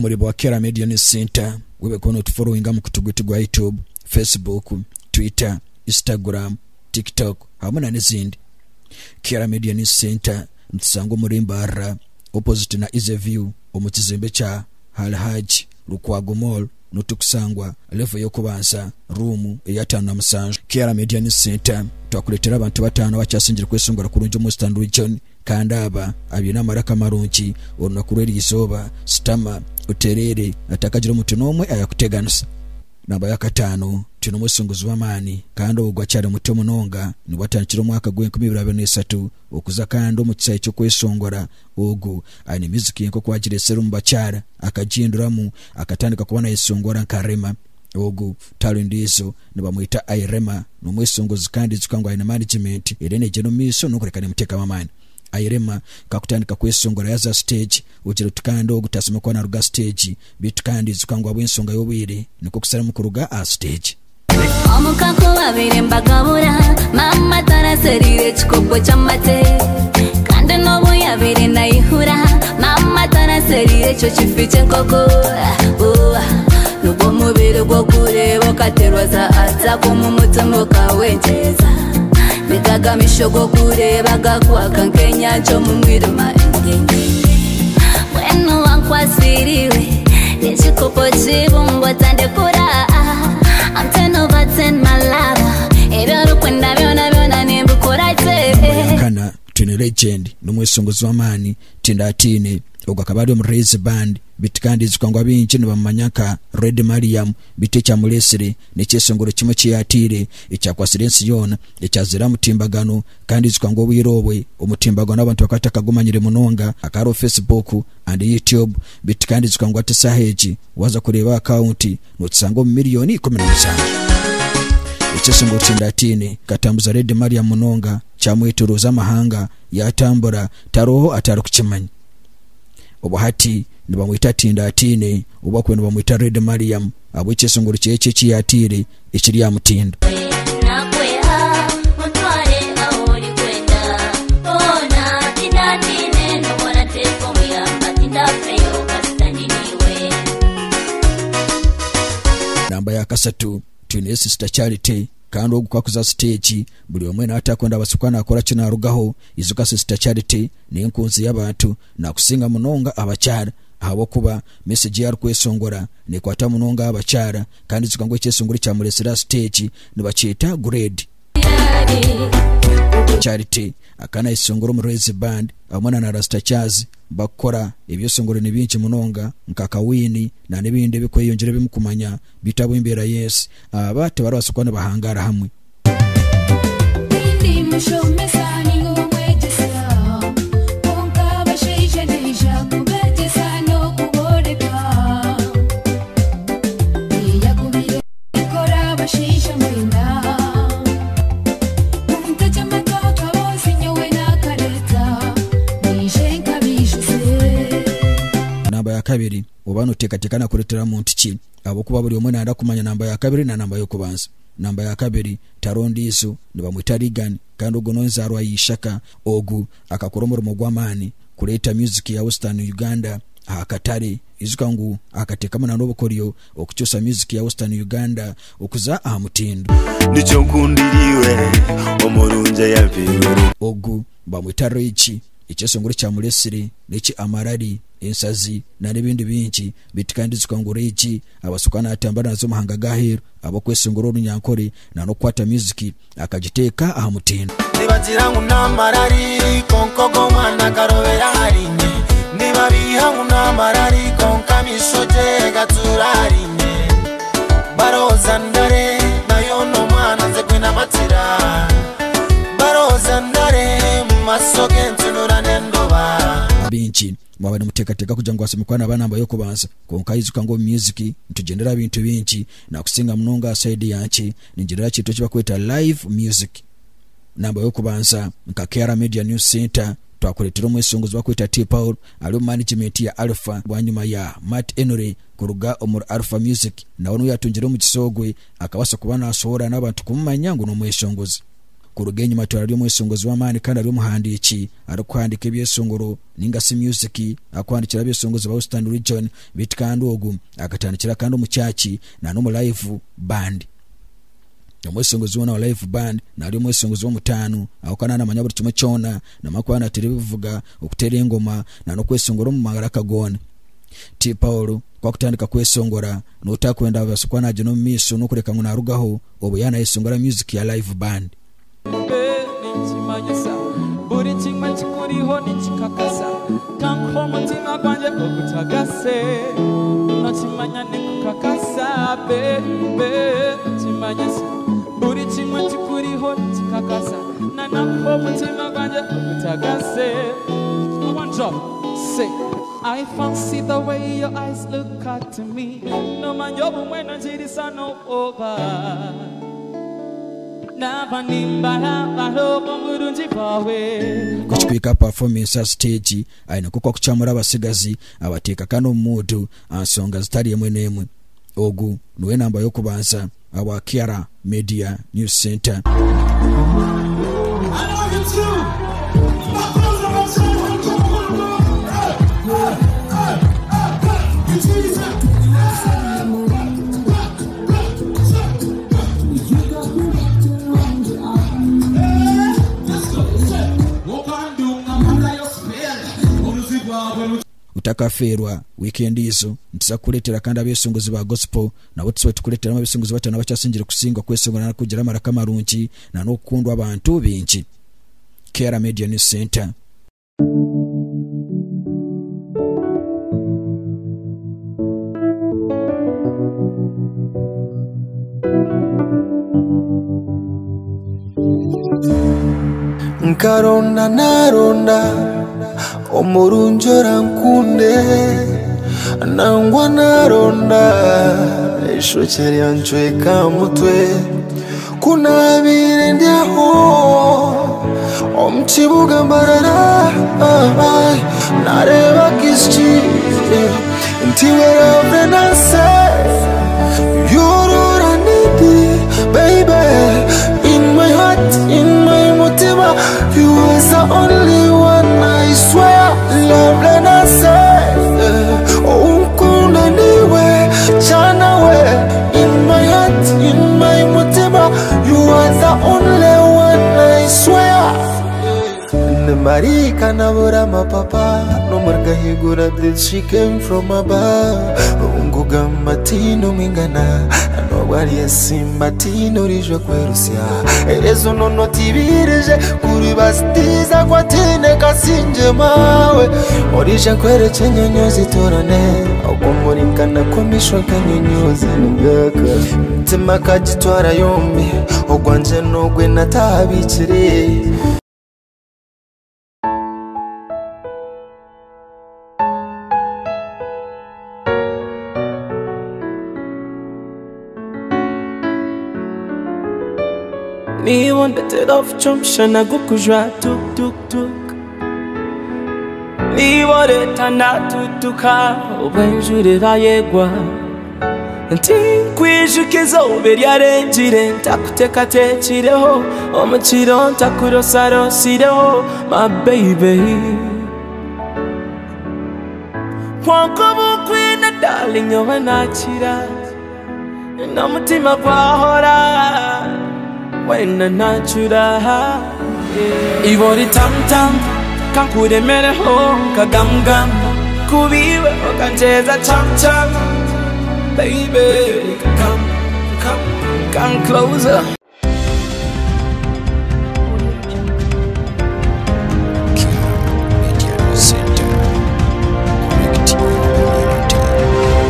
Nk'omureba wa Kera Media News Centre, webale kuba notuforowinga aha mukutu gwaitu gwa YouTube, Facebook, Twitter, Instagram, TikTok hamwe na n'ezindi. Kera Media News Centre nitusangwa omuri Mbarara opposite na Easy View omu kizimbe kya Al Hajj Lukwago Mall notukusangwa level y'okubanza room eya 57. Kera Media News Centre twakuretera abantu batano abakyasingire kwesongora kurungi omu Western Region. Kandi aba abaine amaraka marungi orunaku rw'eri izooba, sitama, otereere, hatakagira omuntu n'omwe ayakuteganisa. Namba yakataano, twine omwesunguzi w'amaani, kandi ogwo akyari muto munonga, nibwo atandikire omwaka gw'enkumi ibiri abiri n'esatu okuza kandi omu kisaayi ky'okweshongora. Ogu aine miziki ye nk'oku agireetsire omu bakyara, akagihinduramu, akatandika kuba nayeshongora nka Rema. Ogu tari ndiijo, nibamweta Airema. N'omweshongozi kandi ijuka ngu aine management eriyo negyenda omu maisho n'okureka nemuteekamu amaani. Airema kakutandika kweshongora yaza aha stage ogira oti kandi ogu tasiima kuba naruga aha stage beitu kandi ijuka ngu ahabw'enshonga y'obwire nikwo kusharamu kuruga aha stage. Omuka ku babaire mbagabura, maama tarasereire kikopo ky'amate. Kandi n'obu yabaire naihura, maama tarasereire ekyo kifi ky'enkoko. Oh, Nugwo mubiri gw'okureeba okaterwa za attack omu mutima okawengyeza. Nigaga misho g'okureeba gakwaka nk'enyanja omu mwirima. Mbwenu wankwasiriwe n'ekikopo ky'eibumba otandekura. I'm ten over ten my lover. Ebi orikwenda byona byona nimbikora gye. Kana twine legend n'omweshongozi w'amaani Tindatiine. Ogu akaba ari omuri Raise Band beitu kandi ijuka ngu abaingi nibamumanya nka Red Mariam beitu ekyamureetsire n'ekyeshongoro kimwe eki yaataire ekyakwatsire ensi yoona ekyazaire aha mutimbagano kandi ijuka ngu obwire obwe omutimbagano abantu bakaba batakagumanyire munonga hakaba hariho Facebook and YouTube beitu kandi ijuka ngu hati eshaaha egi waaza kureeba akawunti nokisanga omu miriyoni 17. Ekyeshongoro Tindatiine kikatambuza Red Mariam munonga kyamwetorooza amahanga yaatambura Taroho atarikukimanya. Obu hati nibamweta Tindatiine, obu bakubaire nibamweta Red Mariam ahabw'ekyeshongoro kye eki eki yaataire ekiri aha mutindo. Nakweha ontware ahu orikwenda hoona tindatiine n'obu orateeka omuyamba tindafeyo kasita ndi naiwe. Namba ya kasatu twineyo Sister Charity kandi ogu ku akuza siteegi buri omwe naatakwenda abaasa kuba naakora ki naarugaho. Ijuka Sister Charity n'enkunzi y'abantu nakusinga munonga abakyara ahabw'okuba message ei arikweshongora nekwata munonga aha bakyara kandi ijuka ngu ekyeshongoro ekyamuretsire aha stage nibakyeta grade. Charity akaba nayeshongora omu Raise Band hamwe na Rasta Charles bakukora ebyeshongoro ni bingi munonga nka Kawini na n'ebindi ebikweyongyera ebimukumanya beitu ahabw'embeera y'ensi aba tibarabaasa kuba nibahangaara hamwe. Tindi mushomesa ninga omwegyesa, kwonka abashaija naija kubegyesa n'okubooreka. Eyakubire ekora abashaija mwena. Muntegye amatu akaboozi nyowe naakareeta, mwije nkabiijuze. Namba ya kabiri, Oba noteekateeka nakureetera muntu ki? Ahabw'okuba buri omwe nayenda kumanya namba ya kabiri na namba y'okubanza. Namba ya kabiri, tariho ondiijo, nibamweta Reagan, kandi ogwo n'enzaarwa ya Ishaka. Ogu akakora omurimo gw'amaani kureeta music ya Western Uganda aha katare. Ijuka ngu akateekamu na n'obukoryo okukyusa music ya Western Uganda okuza aha mutindo. Nikyo nkundira iwe, omurungi eyampairwe. Ogu bamweta Rich. Ekyeshongoro kyamuresire n'eki Amarari, Ensazi na n'ebindi bingi. Beitu kandi ijuka ngu Rich abaasa kuba naatambura naaza omu mahanga g'aheeru ahabw'okweshongora Orunyankore na n'okukwata music akagiteeka aha mutindo. Nibagira ngu n'amarari, kwonka ogwo mwana akarobera ahariinye. Nibabiiha ngu n'amarari, kwonka amaisho gye gatuura ahariinye. Barooza ndare, naye onu omwana nze gwine amatira. Barooza ndare, omu maisho ge ntunura n'endoba. Abaingi mwaba nimuteekateeka kugira ngu asome kuba naaba namba y'okubanza, kwonka ijuka ngu omu music nitugyendera aha bintu bingi, nakusinga munonga aha side yangye ningyendera aha kintu eki barikweta live music. Namba y'okubanza nka KR Media News Centre twakureetera omweshongozi barikweta T Paul ari omu management ya Alpha bwanyima ya Matt Henry kuruga omuri Alpha Music nawe niwe yatungire omugisa ogwe akabaasa kuba nashohora n'abantu kumumanya ngu n'omweshongozi. Kuruga enyima atwire ari omweshongozi w'amaani kandi ari omuhandiiki arikuhandiika ebyeshongoro ninga shi music arikuhandiikira abeshongozi ba Western Region beitu kandi ogu akatandikira kandi omu church na n'omu live band. Omweshongozi weena wa live band nari omweshongozi w'omutaano ahabw'okuba naaba naamanya buri kimwe kyona, naamanya kuba naateera ebivuga, okuteera engoma na n'okweshongora omu maraka goona. T Paul ku akutandika kweshongora n'otakwenda abaasa kuba naagyenda omu maisho n'okureka ngu naarugaho obwo yaaba naayeshongora music ya live band. Mbe ninkimanyisa buri kimwe kikuriho ninkikakasa Kankuhe omutima gwangye ogutagase Nokimanya ninkukakasa baby Ninkimanyisa buri kimwe kikuriho ninkikakasa Nanakuha omutima gwangye ogutagase One drop, say I fancy the way your eyes look at me Nomanya obumwe nongirisa n'obwoba Naaba nimbarabara obwo burungi bwawe. Ku kikuhika aha performance aha siteegi, aine nk'oku akukyamura abatsigazi, abateeka kandi omu muudu aha nshonga zitari emwe n'emwe. Ogu niwe namba y'okubanza ahabwa Kiara Media News Centre. Otakafeerwa wiikendi ezo, nituza kukureetera kandi abeeshongozi ba gospel nabo tusobe tukureeteramu abeeshongozi bataano abakyasingire kusinga kweshongora n'okugira amaraka marungi na n'okukundwa abantu baingi. Kera Media News Centre. Nkaronda naronda omurungi orankunde nangwa naronda eishokye ryancweka aha mutwe ku nabaire ndi aho omu kibuga Mbarara nareeba akaishiki nti iwe love nanse you're all I need baby in my heart in my mutima you is the only one I swear love nanse onkunda niwe chana we in my heart in my mutima you are the only one I swear Ni Marika nabura mapapa Nomurgahigura that she came from above Ngugamba tino mwingana Nobwari simba tino rijwe kwerusya Erezo nono tibirije Kuri basitiza kwa tine kasinje mawe Orije nkwereke nyonyozi torane Okumurinkana kw'amisho nk'enyonyozi nigaka Mutima kagitwara yombi Ogwanje n'ogwe natabikire Niiwe ondetera ofuca omushana gukujwa tuk tuk tuk Niiwe oreeta natutuka obu enjura eba yegwa Tinkwijuka eizooba eryarengire ntakuteekateekireho Omu kiro ntakurosarosireho my baby Kwonka obu nkwine darling nyowe nakira N'omutima gwahora weena nacura Iwe ori tamu tamu kankuremereho nka gamu gamu Kuba iwe okanteeza chamu chamu Baby come come come closer.